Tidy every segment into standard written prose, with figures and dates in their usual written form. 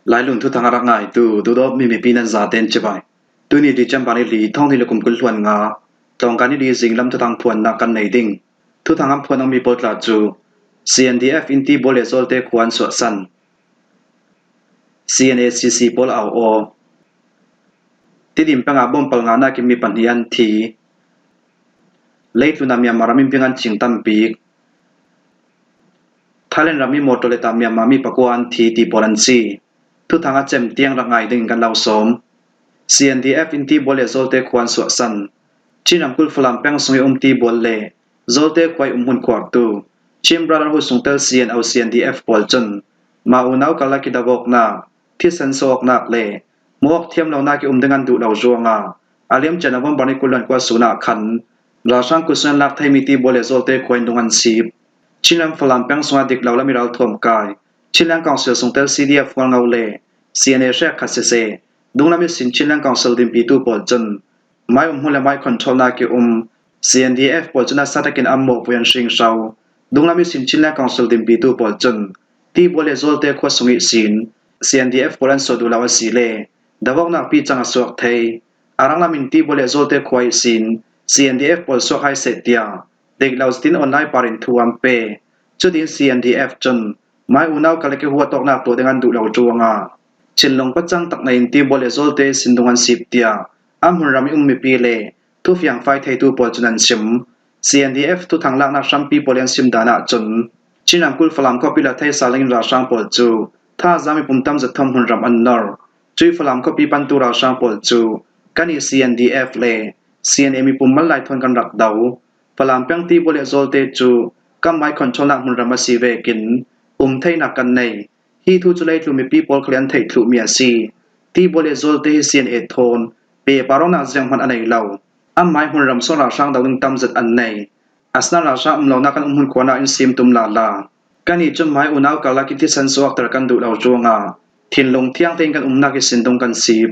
Lailun thuthang a rak ngaitu duhdawtmi mipi nan zaten cibai. Tuni December ni li thonghnih le kum 20 hluan nga tlawngka ni li zinglam thuthang phuannak kan nei ding. Thuthang an phuan mi pawl tla cu CNDF in Tibual le Zawlte khua an suahsan. CNACC pawl au aw. Tidim peng ah bawmpal nganak in mi pahnih an thi. Leitlun ah Myanmar ram in ping an ching tambik. Thailand ram i motor le tah Myanmar mi pakua an thi ti pawl an si. Thuthang a cem tiang rak ngai ding kan lo sawm. CNDF in Tibual le Zawlte khua an suahsan. Chin ramkulh Falam peng sung i um Tibual le Zawlte khua i umhmun khuartu Chin Brotherhood sungtel CNO CNDF pawl cun mah unau karlak i dawknak, thisen sawknak le hmuak thiam lonak i um ding an duh lo ruangah a liamcia November ni 20 kua sun ah khan ralhrang kutsun an lak theimi Tibual le Zawlte khua in lung an sip. Chinram Falam peng sungah dik lo lam i ralthuam kai Chinland Council sungtel CDF Hualngo le CNA hrek khat siseh dunglam i sin Chinland Council dinpitu pawl cun mai umhmun le mai control nak i um CNDF pawl cun a satakin an mawhpui an hringhro. Dunglam i sin Chinland Council dinpitu pawl cun Tibual le Zawlte khua sung i sin CNDF pawl an sawh duh lo a si le davoknak pi cang a suak thei. A ranglam in Tibual le Zawlte khua i sin CNDF pawl suak hai seh tiah Dik lo tin online par in thu an pe. Cutin CNDF cun mai unau kalek i huatawknak tuah ding an duh lo ruangah thinlung pacang tak na in tibual le zawlte sindung an sip tiah a hmunram i um mipi le thufiangfai theitu pawl cun an chim. CNDF thuthang laknak hrampi pawl an sim dan ahcun Chin ramkulh Falam khuapi le Theisaling in ralhrang pawl cu thazaang mipum tam zathum hmunram an nor. Cui Falam khuapi pantu ralhrang pawl cu kan i CNDF le CNA mipum mal lai thawn kan rak do. Falam peng tibual le Zawlte cu kam-ai control-nak hmunram a si vekin um theinak kan nei. Hi thu cu leitlu mipi pawl khali an theih thluhmi a si. Tibual le Zawlte hi CNA thawn pe parongnak ziang hmanh a nei lo. Ammai hmunram song ralhrang do ding tamzat an nei. Asna ralhrang um lonak kan um hmun khuanak in sim tum la la. Kan i cu mai unau karlak i thisen suakter kan duh lo ruangah thinlung thiang tein kan umnak i sindung kan sip.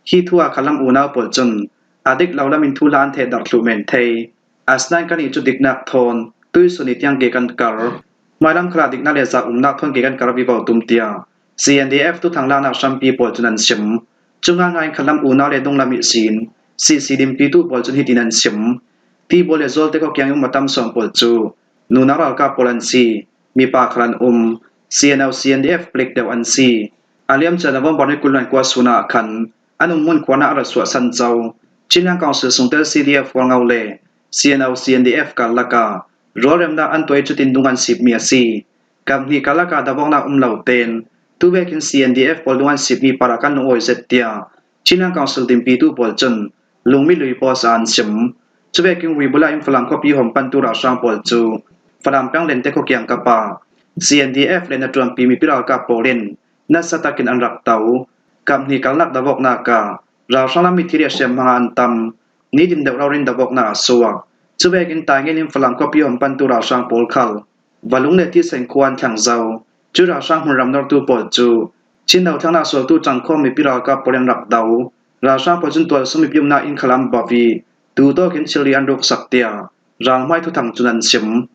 Hi thu ah khalam unau pawl cun A dik lo lam in thu hla an theh darh thlu men thei. Asinain kannih cu diknak thawn tuisun i tiang ke kan kar. Hmailam khala diknak le zaak umnak thawn ke kan kar vivo tum tiah CNDF tuthang laknak hrampi pawl cun an chim. Cu ngangai in khalam unau le dunglam i sin CC dimpitu pawl cun hitin an chim. Tibual le Zawlte khuakiang i um a tam sawm pawl cu nunau ralkap pawl an si. Mipa khal an um. CNO CNDF palik deuh an si. A liamcia November ni 20 kua sun ah khan An umhmun khuan ah a ra suahsan co. Chinland Council sungtel CDF Hualngo le CNO CNDF karlak ah rualremnak an tuah i cutin dung an sipmi a si. Kaphnih karlak ah davoknak um lo tein tubek in CNDF pawl dung an sipmi par ah kan lungawi zet tiah Chinland Council dinpitu pawl cun lungmi lui post ah an chim. Cubek in Wibula in Falam khuapi hom pantu ralhrang pawl cu Falam peng Lente khuakiang kap ah CNDF le na ṭuanpi mipi ralkap pawl in nasa takin an rak to. Kaphnih karlak davoknak ah ralhrang lam mithi le hriamhmang ah an tam. Nitin deuh rorin davoknak a suak. Cubek in Taingen in Falam khuapi hom pantu ralhrang pawl khal Valung le Tisen khua an thlang zau. Cu ralhrang hmunram nortu pawl cu Chin dothlannak sualtu cangkhawm mipi ralkap pawl an rak do. Ralhrang pawl cun tualsung mipi umnak inn khal an bawp i tutawk in thilri an ruk sak tiah ralhmai thuthang cun an chim.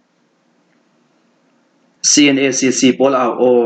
CNACC pawl au aw.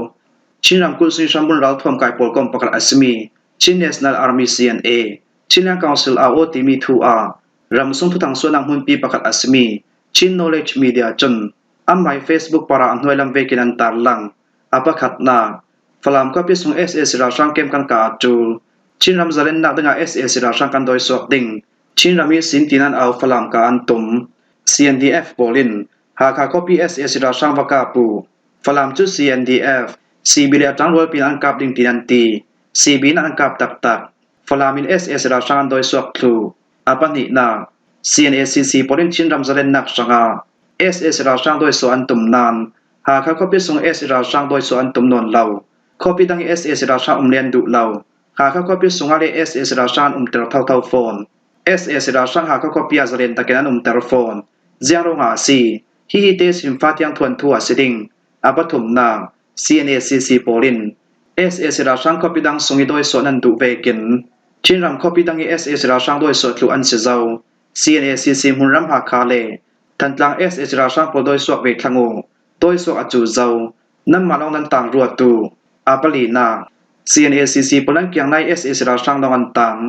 Chin ramkulh Suihrambun ralthuam kai pawl kom pakhat a simi Chin National Army CNA, Chinland Council AO timi thu ah ramsung thuthang sualnak hmunpi pakhat a simi Chin Knowledge Media cun anmah Facebook par ah a hnuailam vekin an tarlang. A pakhatnak, Falam khuapi sung sac ralhrang camp kan kah ah ṭul. Chinram zalennak dingah sac ralhrang kan dawi suak ding. Chinram i sin tin an au Falam ka an tum. CNDF pawl in Hakha khuapi sac ralhrang va kap u. Falam cu CNDF, CB le a ṭangrual pin an kap ding tiin an ti. CB in an kap taktak. Falam in sac ralhrang an dawi suak thlu. A pahnihnak, CNACC pawl in Chinram zalennak hrangah sac ralhrang dawi sawh an tum nain Hakha khuapi sung sac ralhrang dawi sawh an tum nawn lo. Khuapi dang i sac ralhrang um le an duh lo. Hakha khuapi sungah le sac ralhrang an umter thotho fawn. Sac ralhrang Hakha khuapi ah zalen takin an umter fawn. Ziang ruangah a si? Hihi te Simfa tiang thuanthu a si ding. A pathumnak, CNACC pawl in sac ralhrang khuapi dang sung i dawisawh nan duh vekin Chinram khuapi dang i sac ralhrang dawisawh tlu an si zau. CNACC hmunram Hakha le Thantlang sac ralhrang pawl dawisuak ve thlang u. Dawisuak a cu zau. Nanmah lawng nan tang rua tu. A palinak, CNACC pawl an kiang lai sac ralhrang lawng an tang.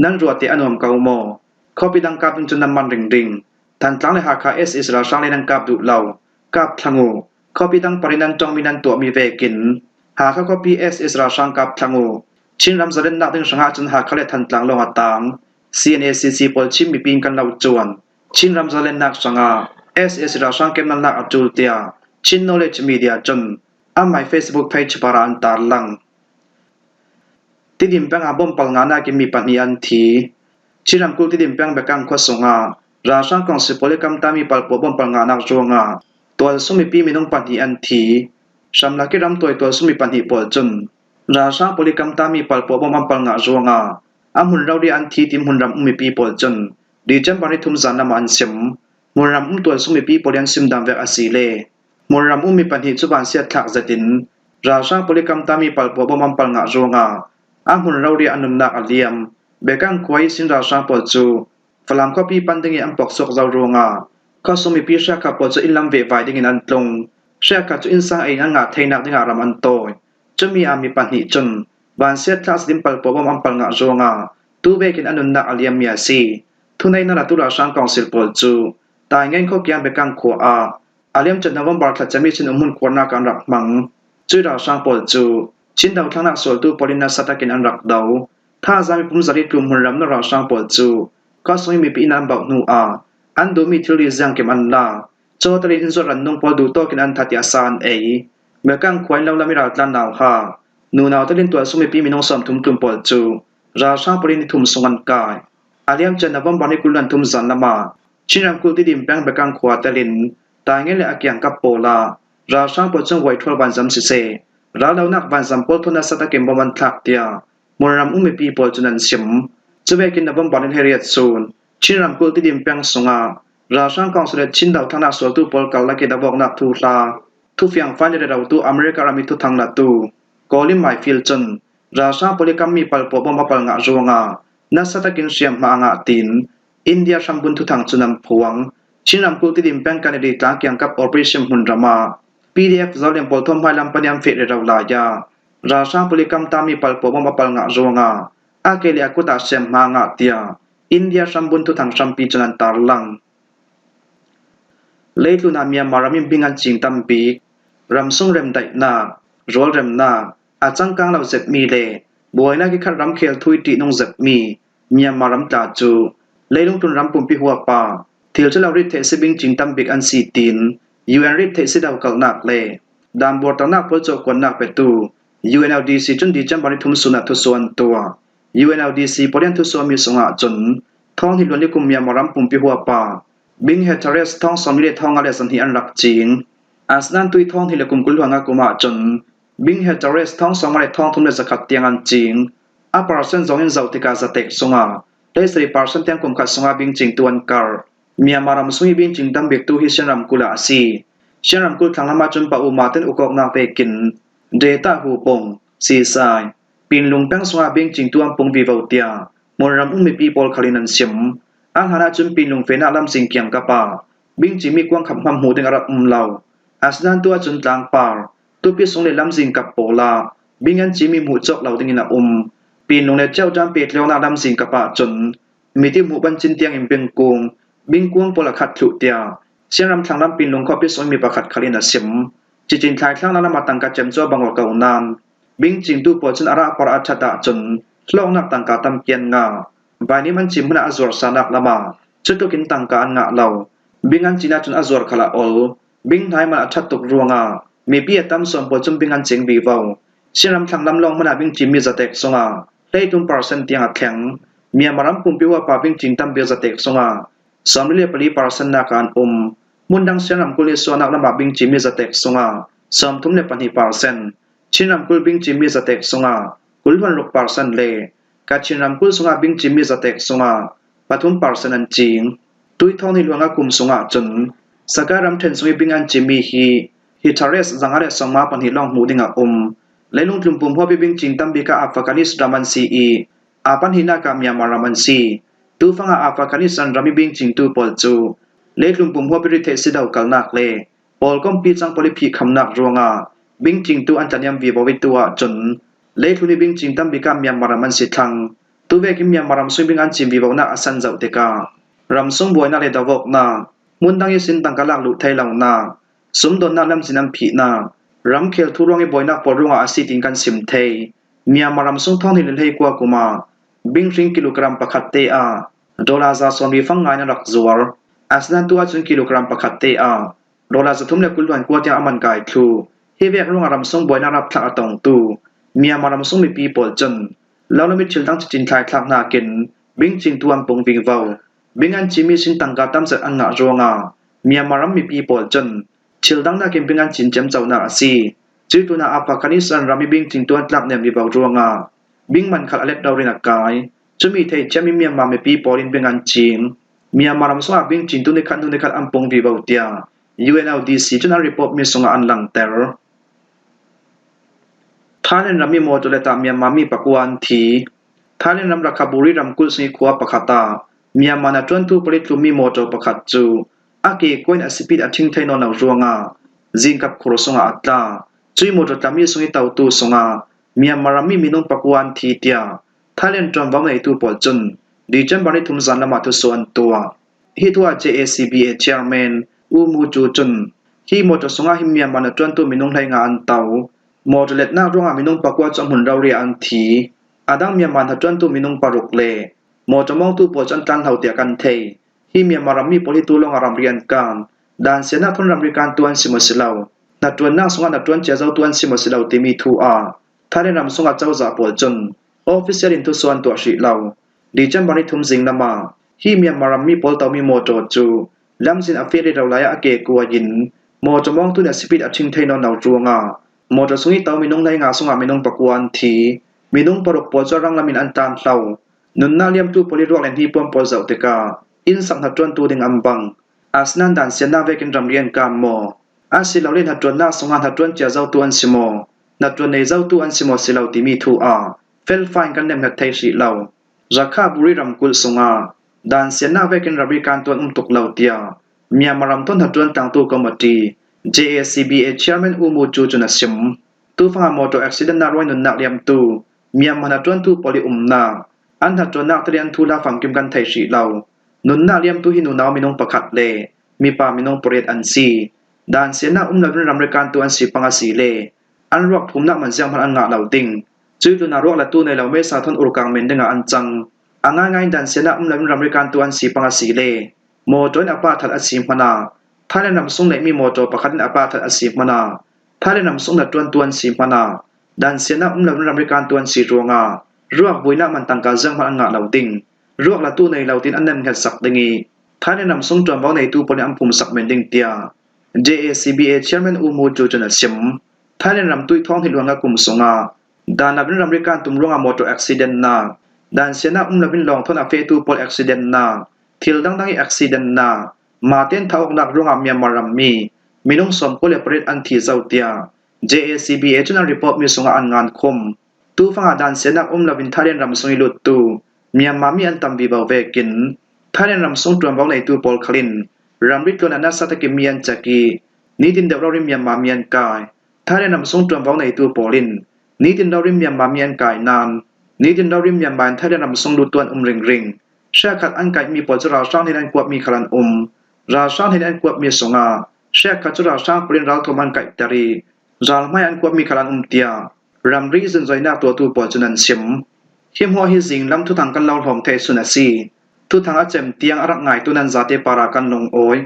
Nan ruah teh a nuam ko maw? Khuapi dang kap ding cun nan man ringring. Thantlang le Hakha sac ralhrang le nan kap duh lo. Kap thlang u. Khuapi dang par in nan tongmi nan tuahmi vekin Hakha khuapi sac ralhrang kap thlang u. Chinram zalennak ding hrangah cun Hakha le Thantlang lawng a tang. CNACC pawl Chin mipi in kan lo cuan. Chinram zalennak hrangah sac ralhrang kemnalnak a ṭul tiah Chin Knowledge Media cun an my Facebook page par ah an tarlang. Tidim peng ah bomb pal nganak in mi pahnih an thi. Chin ramkulh Tidim peng Bekang khua sungah ralhrang kongsi pawl i kamtami palpuah bomb pal nganak ruangah tualsung mipi minung pahnih an thi. Hramlak i ramtuai tualsung mi pahnih pawl cun ralhrang pawl i kamtami palpuah bomb an pal ngah ruangah a hmun rori an thi ti hmunram um mipi pawl cun December ni thum zan lam ah an sim. Hmunram um tualsung mipi pawl i an simdam vek a si le Hmunram ummi pahnih cu vansiat thlak zet in ralhrang palik kamtami palpuah bom an pal ngah ruangah a hmun rori an nunnak a liam. Bekang khua i Sin ralhrang pawl cu Falam khuapi pan ding i an pok sawk zau ruangah khuasung mipi hriakha pawl cu inn lam vehvai ding in an tlung. Hriakha cu innsang ei in an ngah theinak dingah ram an tawi. Cumi ah mi pahnih cun vansiat thlak zet in palpuah bom an pal ngah ruangah tuvek in a nunnak a liammi a si. Thuneinak latu ralhrang council pawl cu Taingen khuakiang Bekang khua ah A liamcia November thla cami cun umhmun khuarnak an rak hmang. Cui ralhrang pawl cu Chin dothlannak sualtu pawl in nasa takin an rak do. Thazaang mipum zari tlum hmunram na ralhrang pawl cu khuasung i mipi inn an bauh hnu ah an duhmi thilri ziangkim an la. Cawtal in innzuat rannung pawl duhtawk in an that i a sa an ei. Mekang khua in lo lam i raltlan nau ha nunau telin tualsung mipi minung 30 tlum pawl cu ralhrang pawl in nithum sung an kai. A liamcia November ni 23 zan lam ah Chin ramkulh Tidim peng Bekang khua tel in Taingen le a kiangkap pawl ah ralhrang pawl cung voiṭhual vanzam siseh, raldohnak vanzam pawl thon nasa takin bom an thlak tiah Hmunram um mipi pawl cun an chim. Cuvekin November ni 18 chun Chin ramkulh Tidim peng sungah ralhrang council le Chin dothlannak sualtu pawl karlak i dawhawknak thuhla thufiangfai le rerotu America ram i thuthang latu Colin Mayfield cun ralhrang pawl i kammi palpuah bom a pal ngah ruangah nasa takin hriamhma a ngah tiin India hrambunh thuthang cu nan phuang. Chin ramkulh Tidim peng Kanadi tlang kiangkap operation hmunram ah PDF Zolian pawl thawmhmai lam paniam feh rero lai ah ralhrang pali kamtami palpaw bom a pal ngah ruangah a ke le a kut ah hriamhma ngah tiah India hrambunh thuthang hrampi cun an tarlang. Leitlun ah Myanmar ram in bing an cing tambik. Ramsung remdaihnak, rawlremnak, a cangkang lo zetmi le buainak i khat ramkhel thui ṭihnung zetmi Myanmar ram tla cu leilungtlun ram pumpi huap ah thil cu lo rittheih sibing cing tambik an si tiin UN rittheih si dokalnak le danbuarternak pawl cawhkuannak petu UNLDC cun December ni thum sun ah thusuan an tuah. UNLDC pawl an thusuanmi sungah cun thawng hi luan kum Myanmar ram pumpi huap ah Bing he Teres thong sawm le thong nga le zahnih an rak cing. Asnain tui thong hi le kum 20 nga kum ah cun Bing he Teres thong sawm le thong thum le zakhat tiang an cing. A percent zong in zoh tikah zatek sungah 13% tiang kum khat sungah bingcingtu an karh. Myanmar ram sung i bingcing tam bik tu hi Shan ramkulh ah a si. Shan ramkulh thlanglam ahcun pa uma ten ukawknak pekin Data hu pong, Sisai, Pinlung peng sungah bingcingtu an pung vivo tiah Hmunram um mipi pawl khal in an sim. A hlan ahcun Pinlung fenah lamsing kiang kap ah bingcingmi kuang khap hmam hmuh ding a rak um lo. Asinain tu ahcun tlangpar, tupi sung le lamzing kap pawl ah bing an cimi hmuh cawk lo dingin a um. Pinlung le Ceuṭam petlawngnak lamzing kap ah cun miti hmuh bancin tiang in bingkung, bingkuang pawl a khat thluh tiah Sianram thlanglam Pinlung khuapi sung mi pakhat khal in a sim. Cicin thlai thlanglam lam ah tangka cem cu a bangor ko nain bing cingtu pawl cun a rah par a ṭhat ahcun hlawknak tangka tampi an ngah. Vainim an cin hmun ah a zuar sanak lam ah cutluk in tangka an ngah lo. Bing an cin ahcun a zuar khal a ol. Bing hnai man a ṭhat tuk ruangah mipi a tam sawm pawl cun bing an cing vivo. Chinram thlanglam lawng hmanh ah bing cinmi zatek zongah 13% tiang a thleng. Myanmar ram pumpi huapa bing cing tambik zatek zongah 44% nak ah an um. Hmundang Chin ramkulh i suahnak lam ah bing cinmi zatek zongah 32%, Chin ramkulh bing cinmi zatek zongah 26% le Kachin ramkulh zongah bing cinmi zatek zongah 3% an cing. Tuithawng ni luang ah kum sungah cun Saka ramṭhen sung i bing an cimmi hi hectares 152 lawng hmuh ding a um. Leilung tlungpum huap i bing cing tambik ah Afghanistan ram an si i aa pahnihnak ah Myanmar ram an si. Tufang ah Afghanistan ram i bing cingtu pawl cu leitlung pum huap i rithei si dokalnak le pawlkompi cang pawl i phihkhamnak ruangah bing cingtu an tlaniam vivo i tu ahcun Leithlun i bingcing tambik ah Myanmar ram an si thlang. Tuvek in Myanmar ram sung bing an cin vivonak a san zoh tikah ramsung buainak le dawawknak, hmundang i sin tangka lak luh thei lonak, sumdawnnak lamzin an phihnak, ramkhel thu ruang i buainak pawl ruangah a si tiin kan sim thei. Myanmar ramsung thong hnih le 19 kum ah binghring kilogram pakhat te ah dollar 70 fang ngai in an rak zuar. Asinain tu ahcun kilogram pakhat te ah dollar 329 tiang a man kai thlu. Hi vek ruangah ramsung buainak rapthlak a tongtu Myanmar ramsung mipi pawl cun lolomi thil dang cicin thlaithlak nakin bingcingtu an pung vingvo. Bing an cimi sin tangka tamzat an ngah ruangah Myanmar ram mipi pawl cun thil dang nakin bing an cin cemconak a si. Cuitu ah Afghanistan ram i bingcingtu an tlak nem vivo ruangah bing man khal a let raurin a kai. Cumi thei ciami Myanmar mipi pawl in bing an cing. Myanmar ram sungah bingcingtu nikhat hnu nikhat an pung vivo tiah UNODC cun an report mi sungah an langhter. Thailand ram i motor le tah Myanmar mi pakua an thi. Thailand ram Rakhaburi ramkulh sung i khua pakhat ah Myanmar na ṭuantu palik tlummi motor pakhat cu a ke kuan a sipit a ṭhingthei nawn lo ruangah zingkap khur sungah a tla. Cui motor tlami sung i totu sungah Myanmar rammi minung pakua an thi tiah Thailand ṭuanvo ngeitu pawl cun December 3 zanlam ah thusuh an tuah. Hi tu ah JACBA chairman U Mu Cu cun hi motor sungah hin Myanmar na ṭuantu minung 15 an to. Motor letnak ruangah minung pakua cu a hmun rori ah an thi. A dang Myanmar hna ṭuantu minung paruk le motor mawngtu pawl cu an tlanhlo tiah kan theih. Hi Myanmar rammi pawl hi tulawng ah ramri an kaan. Dan sianak thun ramri kaantu an si maw si lo? Na ṭuannak sungah na ṭuan cia zotu an si maw si lo timi thu ah Thailand ram sungah cozah pawl cun official in thusuan tuah hrih lo. December ni thum zing lam ah hi Myanmar rammi pawl tomi motor cu lamzin a feh rih lo lai ah a ke kuai in motor mawngtu nih a speed a ṭhing thei nawn lo ruangah motor sung i to minung 15 sungah minung pakua an thi. Minung paruk pawl cu rang lam in an tlan hlo. Nunnak liamtu pawl i ruak le hnipuan pawl zoh tikah inn sak hna ṭuantu ding an bang. Asinain dan siannak vekin ramri an kaam maw? Asilole hnaṭuannak sungah hnaṭuan cia zotu an si maw? Hnaṭuan nei zotu an si maw si lo timi thu ah felfai in kan nemhnget thei hrih lo. Rakhaburi ramkulh sungah dan siannak vekin ramri kaan tuan um tuk lo tiah Myanmar ramthun hnaṭuan tlangtu committee JACBA chairman U Mu Cu cun a chim. Tufang ah motor accident ah ruai nunnak liamtu Myanmar hnaṭuantu pawl i umnak an hnaṭuannak tali an thu la famkim kan thei hrih lo. Nunnak liamtu hi nunau minung pakhat le mipa minung pariat an si. Dan siannak um loin ramri kantu an si pang a si le an ruak phumnak man ziang hmanh an ngah lo ding. Cui tlun ah ruak latu nei lo mesa thon urkang men dingah an cang. A ngaingai in dan siannak um loin ramri kantu an si pang a si le motor in a pa that a si hmanh ah Thailand ram sung neihmi motor pakhat in a pa that a si hmanh ah Thailand ram sung na ṭuantu an si hmanh ah dan siannak um loin ramri kantu an si ruangah ruak vuinak man tangka ziang hmanh an ngah lo ding. Ruak latu nei lo tiin an nemhnget sak ding i Thailand ram sung ṭuanvo neitu pawl nih an phum sak men ding tiah JACBA chairman U Mu Cu cun a chim. Thailand ram tuih thawng hi luan kum sungah dan loin ramri kan tum ruangah motor accident nak, dan sianak um loin lawng thawn a fehtu pawl accident nak, thil dangdang i accident nak, mah tein thaawknak ruangah Myanmar rammi minung 98 an thi zau tiah JACBA cun an report mi sungah an ngan khum. Tufang ah dan sianak um loin Thailand ram sung i luttu Myanmar mi an tam vivo vekin Thailand ram sung ṭuanvo neitu pawl khalin ramri tluan ah nasa takin mi an cek i nitin deuh rorin Myanmar mi an kai. Thailand ram sung ṭuanvo neitu pawl in nitin rorin Myanmar mi an kai nain nitin rorin Myanmar in Thailand ram sung luttu an um ringring. Hriakhat an kaihmi pawl cu ralhrang nih an kuatmi khal an um. Ralhrang nih an kuatmi sungah hriakhat cu ralhrang pawl in ralthum an kaihter i ralhmai an kuatmi khal an um tiah ramri zunzoinak tuahtu pawl cun an chim. Hi hmuah hi zinglam thuthang kan lo hlawm thei sun a si. Thuthang a cem tiang a rak ngaitu nan zate par ah kan lungawi.